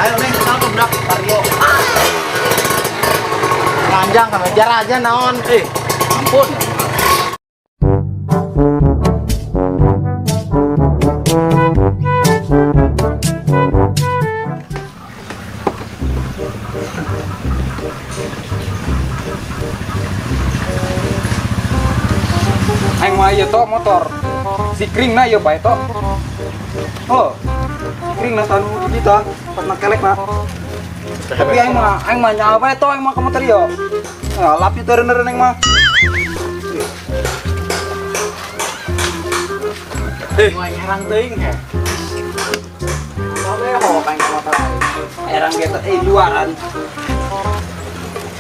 Ayo neng, kenal ke budak Vario. Nganjang ngejar aja naon. Eh, ampun. Aing mah ieu tok motor. Si kring na ieu bae tok. Oh. Si kring na tanu di kita, pas na kelek na. Tapi aing mah nyawa bae tok aing mah ke motor ieu. Nah, lap ieu teureun aing mah. Eh, Aing herang teuing he. Sabe ho aing ke motor aing. Herang ge teh luaran.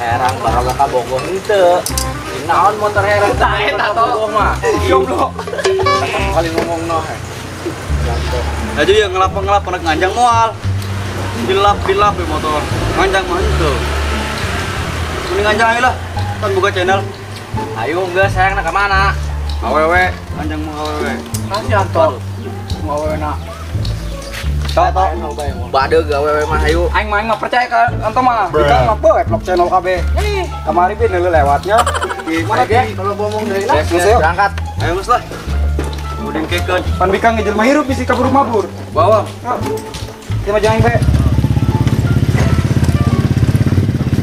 Herang baroga ka Bogor henteu. Naon motor herang tah eta to mah. Goblok. Kali ngomongno he. Aja ya ngelap-ngelap anak nganjang moal. Dilap-dilap ya motor. Nganjang mah itu. Mending nganjang aja lah. Kan buka channel. Ayo geus sayang na ka mana? Awewe, nganjang mah awewe. Kasihan tok. Awewe na. Tok tok. Badeug awewe mah ayo. Aing mah percaya ka anto mah. Bikang mah poe vlog channel KB. Kamari bin heula lewatnya. Di mana ge? Kalau ngomong deui lah. Geus yuk. Berangkat. Ayo geus lah. Mending kekeun. Pan bikang ngejelma hirup bisi kabur mabur. Bawa. Kita mah jangan bae.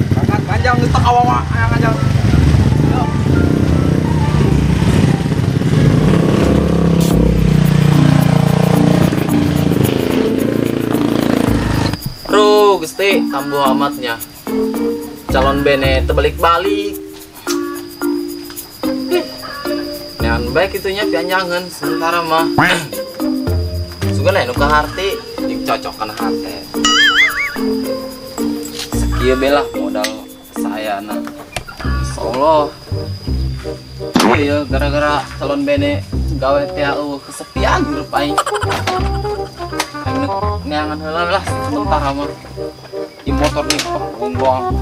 Berangkat panjang geus awawa hayang aja. Ruh, Gusti, kambuh amatnya. Calon bene terbalik-balik. Nean baik itunya pianjangan sementara mah. Sugan aya nu ka harti, dicocokkan hate. Sakieu belah modal saya na. Insyaallah. Iya, gara-gara calon bene gawe teh eueuh kesepian hirup aing. Aing neangan heula lah sementara mah. Di motor nih oh, gonggong.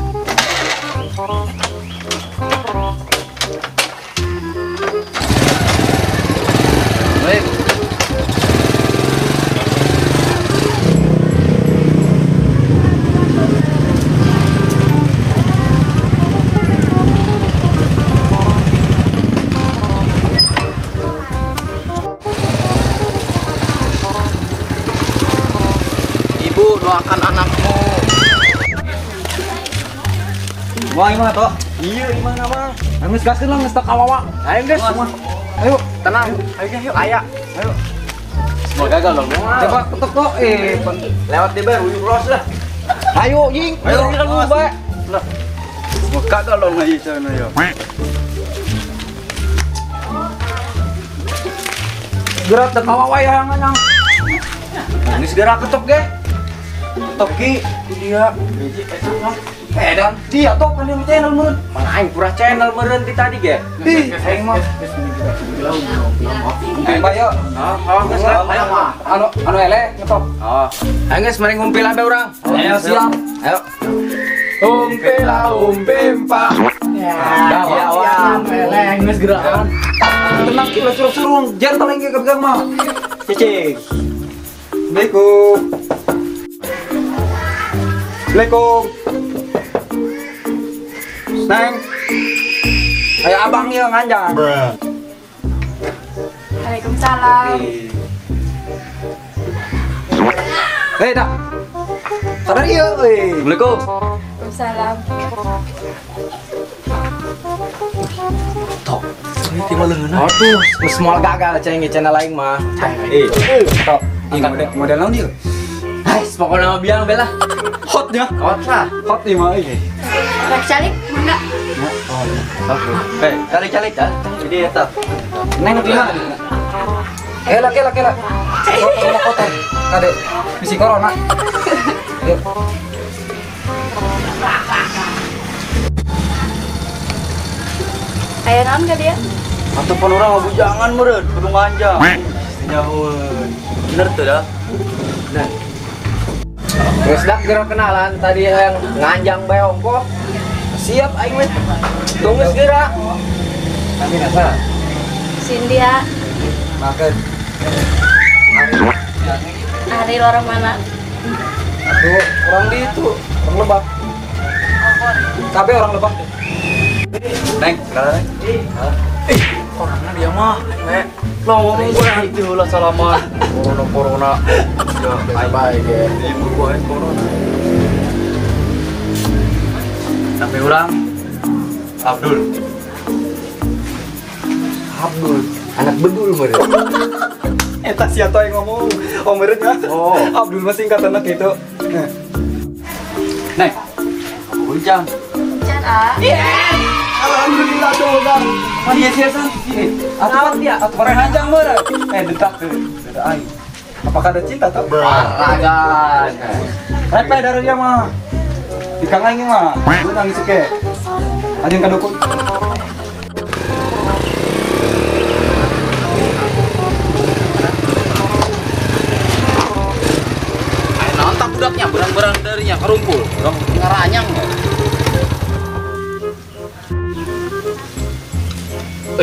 Baik. Ibu doakan anakmu. Wah, gimana tok? Iya, gimana mah? Ayo geus gaskeun lah geus teu kawawa. Ayo geus semua. Ayo, tenang. Ayo ge yuk aya. Ayo. Semua gagal dong. Coba ketuk tok. Lewat di bar uyuh los lah. Ayo jing. Ayo, Ayo lu bae. Lah. Semua gagal dong aja sana ya. Gerak teu kawawa ya hayang. Geus gerak ketok ge. Ketok ki ku dia. Eh dan dia tuh kan yang channel meureun. Mana aing pura channel meureun ti tadi ge. Ih, aing mah. Ngumpil bae yuk. Oh, geus lah. Ayo mah. Anu anu eleh ngetop. Oh. Ayo geus mari ngumpil abe urang. Ayo siap. Ayo. Umpil umpimpa. Ya, siap. Eleh geus gerakan. Tenang ki lah suruh-suruh gentle aing ge kepegang mah. Cicing. Assalamualaikum. Assalamualaikum. Neng. Kayak abang ya nganjang. Waalaikumsalam. Eh, dah. Sadar ieu euy. Assalamualaikum. Waalaikumsalam. Tok. Ini timah leungeun. Aduh, geus moal gagal ceng channel aing mah. Eh, tok. Ini model naon ieu? Hai, pokoknya mah biang bela. Hotnya. Hot lah. Hot ieu mah euy. Rek calik, mangga. Eh, calik-calik dah. Jadi eta. Neng nu di mana? Kela kela kela. Kotor kotor. Kade, bisi corona. Yuk. Aya naon ka dia? Atuh pan urang mah bujangan meureun, kudu nganjang. Jauh. Bener tuh dah. Nah. Geus dak geura kenalan tadi yang nganjang bae ongkoh. Siap aing mah. Tunggu geura. Kami nasa. Cynthia, Makan. Ari lorong mana? Tuh, orang di itu, orang Lebak. Kabeh orang Lebak. Neng, kenal Neng? Eh, orangnya dia mah. Lo ngomong gue nanti heula salaman. Corona corona. Ya, baik ya. Ibu gue corona. Sampai orang Abdul. Abdul, anak bedul meureun. Eta siapa yang ngomong? Oh meureun ya. Oh. Abdul mah singkatanna kitu. Neng, hujan. Hujan ah. Yeah. Alhamdulillah tuh bang. Mana sia san? Atuh dia, atuh bareng hanjang meureun. Detak tuh. Beda aing. Apakah ada cinta tuh? Baragan. Repe dari dia mah. Dikang aing mah. Gue nangis ke. Anjing ka dukun. Ayo naon tak budaknya berang-berang darinya karumpul. Urang ngaranyang.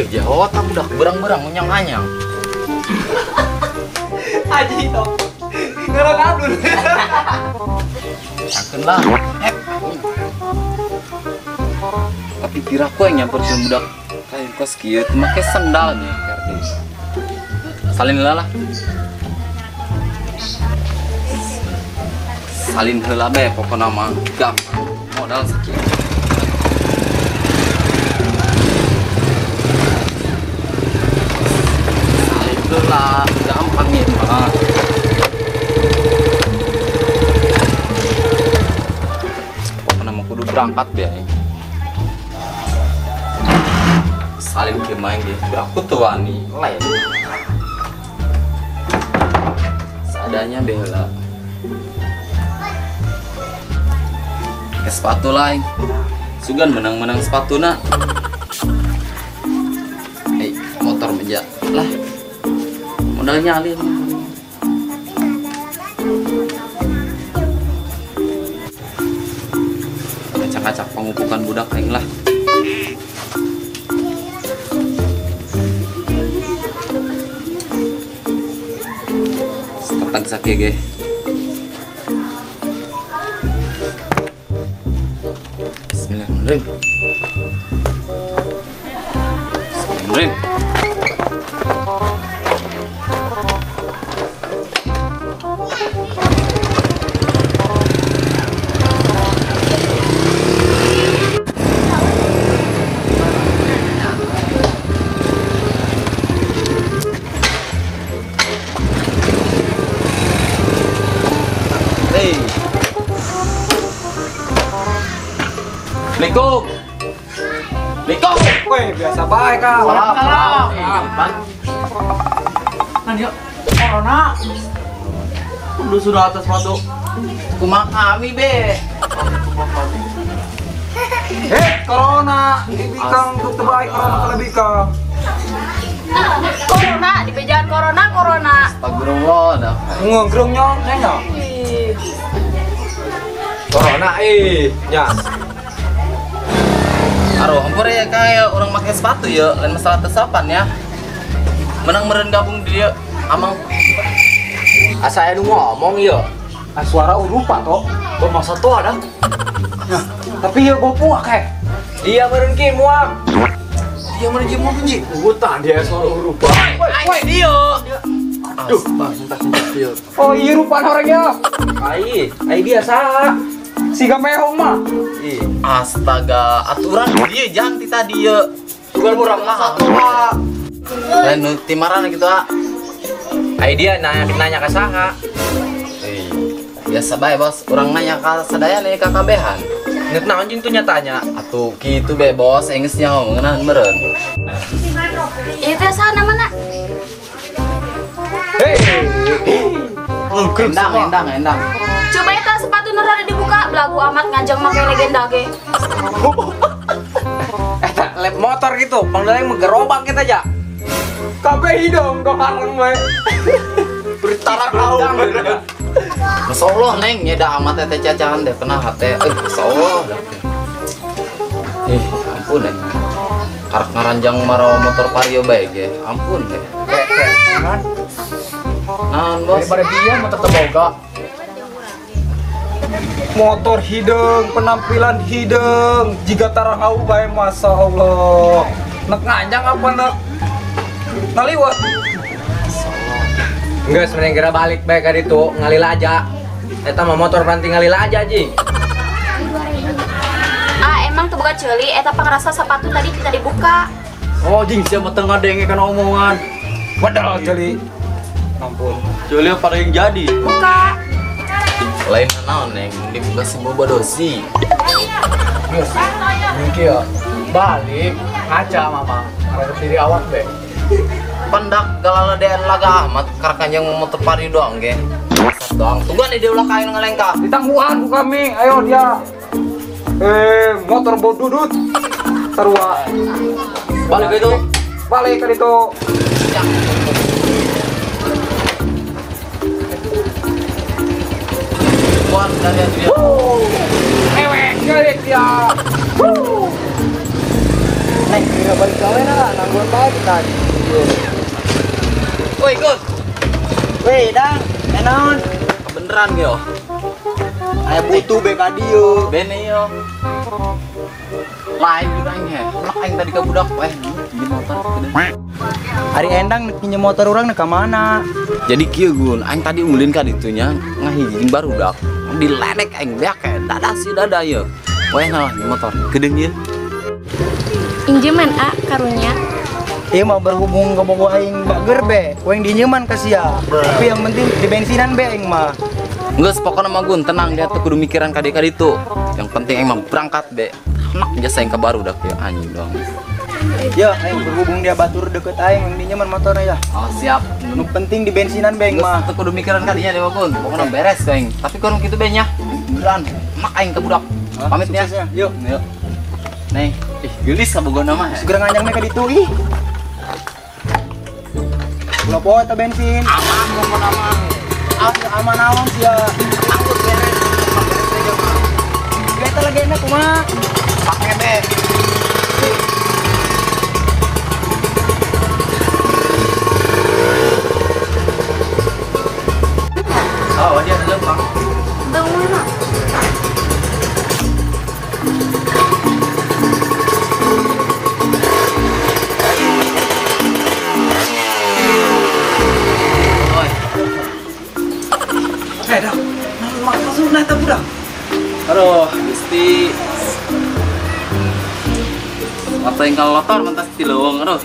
Jawa tak budak berang-berang menyang-anyang. Aji toh. Ngarang Abdul. Sakeun lah. Tapi piraku yang nyamperkeun budak kayak kos kieu teu make sendal nya kardus. Salin heula lah. Salin heula bae pokona mah gampang. Modal sakieu. Lah, gampang ya mah. Pokoknya mau kudu berangkat deh. Salin ke main deh. Aku tuh wani lain. Seadanya bela. Ke sepatu lain. Sugan menang-menang sepatu nak. Motor meja lah. Modalnya alih. Kacak-kacak pengupukan budak aing lah. Setepan sakieu ge. Bismillahirrahmanirrahim. Bismillahirrahmanirrahim. Assalamualaikum. Assalamualaikum. Weh, biasa baik ah. Salam. Kan ya corona. Udah sudah atas sepatu. Kumaha kami be. Corona, dibikang tuh terbaik corona kalau bikang. Corona, di bejaan corona, corona. Astagfirullah dah. Ngongkrong nyong, neng. Corona nya. Aduh, hampir ya kayak orang pakai sepatu ya, lain masalah tesapan ya. Menang meren gabung dia, amang. Asa anu ngomong ya. Suara urupa toh, bermasa tuh ada. Nah, tapi ya gopu kayak. Dia meren ki muak. Dia meren ki muak kunci. Hutan dia suara urupa. Woi, dia. Aduh, bang, sentak dia. Oh, iya rupa orangnya. Ai, ai biasa. Siga mehong mah. Astaga, aturan dia jangan tadi ya. Tugal murah satu pak. Lain timaran gitu ah. Ai dia nanya ke saha. Biasa bae bos, orang nanya ka sadaya nih kakabehan. Nget naon jeung tuh nyatanya. Atuh kitu be bos, enggeus nyaho ngeunaan meureun. Ieu teh saha namana? Hei. Endang, endang. Coba eta sepatu nu rada dibuka, belagu amat ngajang make legenda ge. Eta lep motor gitu, pangdaleng mah gerobak kita aja. Kabeh hidung dohareng we. Beritarak aung. Masya Allah neng, nyeda amat teh cacahan deh pernah hate. Masya Allah. Ampun deh. Karak ngaranjang marawa motor vario bae ge. Ampun deh. Kan. Naon bos? Daripada dia motor teboga. Motor hidung, penampilan hidung, jika tarang au bae masa Allah. Nek nganjang apa nek ngaliwat? Enggak sebenarnya kira balik bae ka ditu, ngalil aja. Eta mah motor nanti ngalil aja jing. Ah emang tuh buka ceuli, eta pangrasa sepatu tadi kita dibuka. Oh jing siapa tengah denge kana omongan. Padahal ceuli. Ampun. Ceuli pada yang jadi. Buka. Lain naon neng, dibuka si boba dosi. Geus. Mungkin ya. Balik ngaca mama. Ada diri awak be. Pandak galaladean laga amat karek kanjeng motor pari doang ge. Doang. Tungguan di ulah kain ngalengkah. Ditangguhan ku kami. Ayo dia. Motor bodudut. Sarua. Balik itu. Balik ke itu. Ya. Kuat dari dia. Ewek, geurik dia. Neng, kira balik gawe na, nangguan bae kita. Woi, Gus. Woi, Dang, enaon? Beneran yo. Aya butuh be ka dieu. Bene yo. Lain urang he. Enak aing tadi ka budak weh di motor. Ari Endang pinjem motor urang ka mana? Jadi kieu Gun, aing tadi ulin ka ditunya ngahiji barudak. Diledek aing beak kayak dada sih dada ye. Weh nah motor kedeung ieu. Injeman a karunya. Iya mau berhubung ke bogo aing bager be, ku aing dinyeman ka sia. Tapi yang penting di bensinan be aing mah. Geus pokona mah Gun, tenang dia tuh kudu mikiran ka ditu. Yang penting aing mah berangkat be. Enak jasa aing ka barudak ya anjing doang. Ya, aing berhubung dia batur deket aing yang dinyeman motornya ya. Oh siap. Nu penting di bensinan be aing mah. Geus teu kudu mikiran ka dinya dewa Gun. Pokona beres aing. Tapi kurang kitu be nya. Beneran enak aing ka budak. Pamit ya. Yuk. Yuk. Neng, ih geulis ka bogona mah. Segera nganjang ka ditu ih. Ulah poe eta bensin. Aman pokona mah. Aman awang sia. Takut beres. Beres aja mah. Eta lagi enak kumaha? Pake be. Oh, dia ada lempang. Dong mana? Oi. Dah. Maksudna eta budak. Aduh, Gusti. Apa yang kalau lotor mentas di leuweung aduh.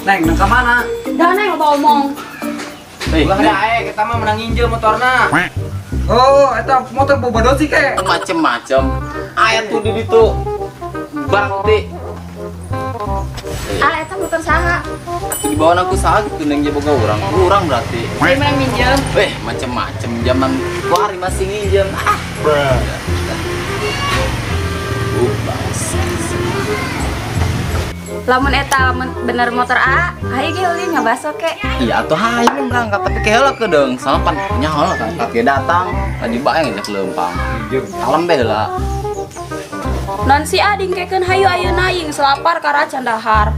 Neng, nang ka mana? Dah neng loba omong. Ulah dae, kita mah menang nginjem motorna. Oh, eta motor boba dosi ke. Macem-macem. Aya tuh di ditu. Bakti. Ah, eta motor saha? Atuh dibawa aku saha gitu neng je boga urang. Urang berarti. Saya menang minjem. Weh, macem-macem zaman kuari masih nginjem. Ah. Bruh. Lamun eta bener motor A, hayu ge ulin ngabaso ke. Iya atuh hayu berangkat tapi ke heula kedeung. Soalnya pan nyaho lah kan kaki datang, tadi bae ngajak leumpang. Kalem be heula. Non si A dingkekeun hayu ayeuna ying selapar kara candahar.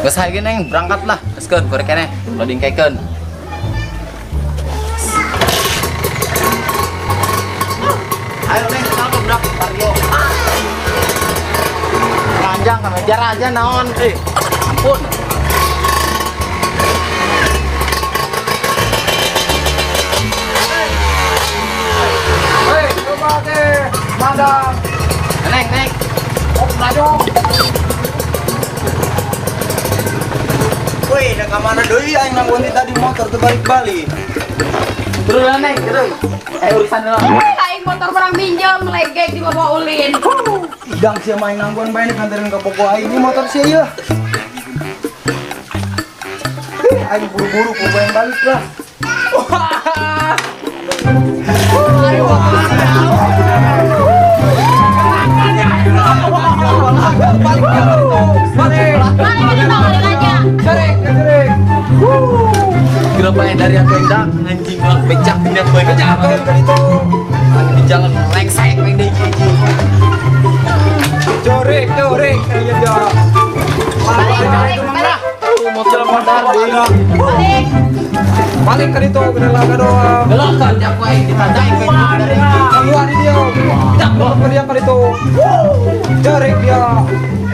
Geus hayu ge neng berangkat lah. Geuskeun korek keneh, ulah dingkekeun. Ayo neng kenal ke budak Mario. Nganjang ngejar aja naon ampun. Hei, coba deh, madam. Neng, neng. Oh, maju. Woi, dah ka mana deui aing nangguan tadi motor teu balik-balik. Turun lah neng, turun. Urusan dulu. Aing motor barang minjem, legek dibawa ulin. Idang sia main nangguan bae nganterin ka poko aing ini motor sia ieu. Aing buru-buru poko yang balik lah. Balik. Balik aja. Cerik, cerik. Kira yang dari aku yang dak anjing bang becak ini aku yang Becak itu. Lagi di jalan lengsek yang di gigi. Corik, corik, iya dia. Balik, balik, balik. Motor motor Balik. Balik ke itu, bener lah doang. Belok kan jago aing ditandai kayak dari. Cerik dia.